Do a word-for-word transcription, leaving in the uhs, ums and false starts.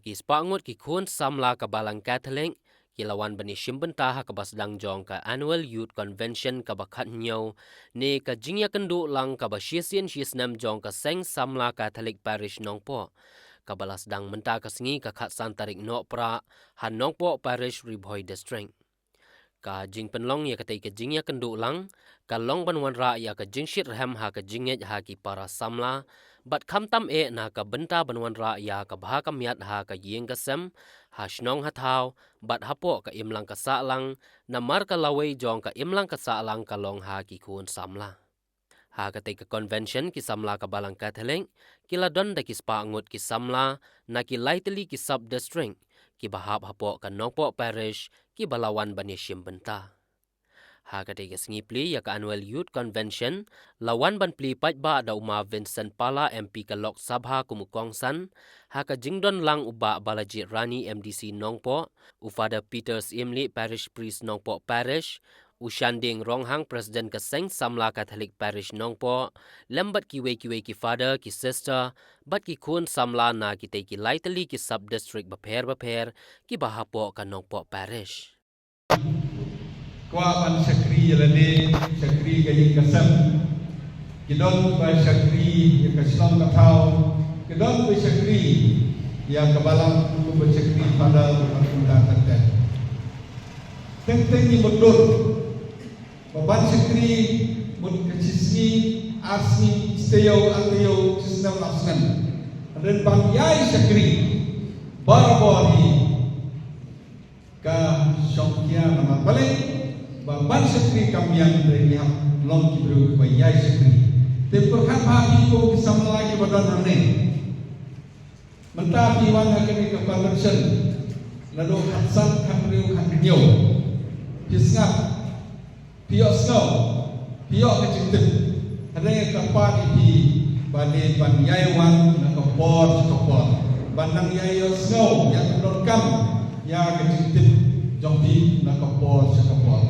Ki spah ngut ki khun samla ka Balang Catholic ki la wan ban ïashim bynta ha kaba sdang jong ka Annual Youth Convention kaba khathynñiew ne ka jingïakynduh lang kaba shisien shisnem jong ka Seng Samla Catholic Parish Nongpoh, kaba la sdang mynta ka sngi ka khatsan tarik Nohprah ha Nongpoh Parish, Ri Bhoi District. Ka jingpynlong ïa katei ka jingïakynduh lang ka long ban wanrah ïa ka jingshitrhem ha ka jingngeit ha ki para samla, bad khamtam eh na ka bynta ban wanrah ïa ka bha ka miat ha ka ïing ka sem, ha shnong ha thaw, bad hapoh ka imlang ka sahlang, namar ka lawei jong ka imlang ka sahlang ka long ha ki khun samla. Ha katei ka convention ki samla ka Balang Catholic ki la don da ki spah ngut ki samla na ki lai tylli ki sub district kiba hap hapoh ka Nongpoh Parish kiba la wan ban ïashim bynta. Ha katei ka sngi plie ïa ka Annual Youth Convention la wan ban plie paidbah da u Ma Vincent Pala, M P ka Lok Sabha, kum u kongsan, ha ka jingdon lang u Bah Balajied Rani, M D C Nongpoh, u Father Peter Syiemlieh, Parish Priest, Nongpoh Parish, u Shandieng Ronghang, President ka Seng Samla Catholic Parish Nongpoh, lem bad kiwei kiwei ki Father, ki Sister, bad ki khun samla na kitei ki lai tylli ki sub district bapher bapher kiba hapoh ka Nongpoh Parish. Kwah ban shakri ïa lade, shakri ka ïing ka sem. Ki don ba shakri ïa ka shnong ka thaw, ki don ba shakri ïa ka balang, ki ba shakri Father, ba kumta ter ter. Teng teng ngi mutdur ba ban shakri mut ka shi sngi, ar sngi, shi taïew, ar taïew, shi snem, ar snem. Hynrei ban ïai shakri barabor hi ka shongkia namar balei ba ban shakri kam biang, hynrei ngi hap long ki briew kiba ïai shakri. Te pyrkhat bha phi kum ki samla kiba don hangne. Mynta phi wan ha kane ka convention naduh khatsan, khathynriew, khathynñiew. Phi sngap, phi ïohsngew, phi ïoh ka jingtip. Hynrei nga kyrpad ïa phi ba dei ban ïai wan na ka por sha ka por, ban nang ïai ïohsngew, ïa ka donkam, ïa ka jingtip jong phi na ka por sha ka por.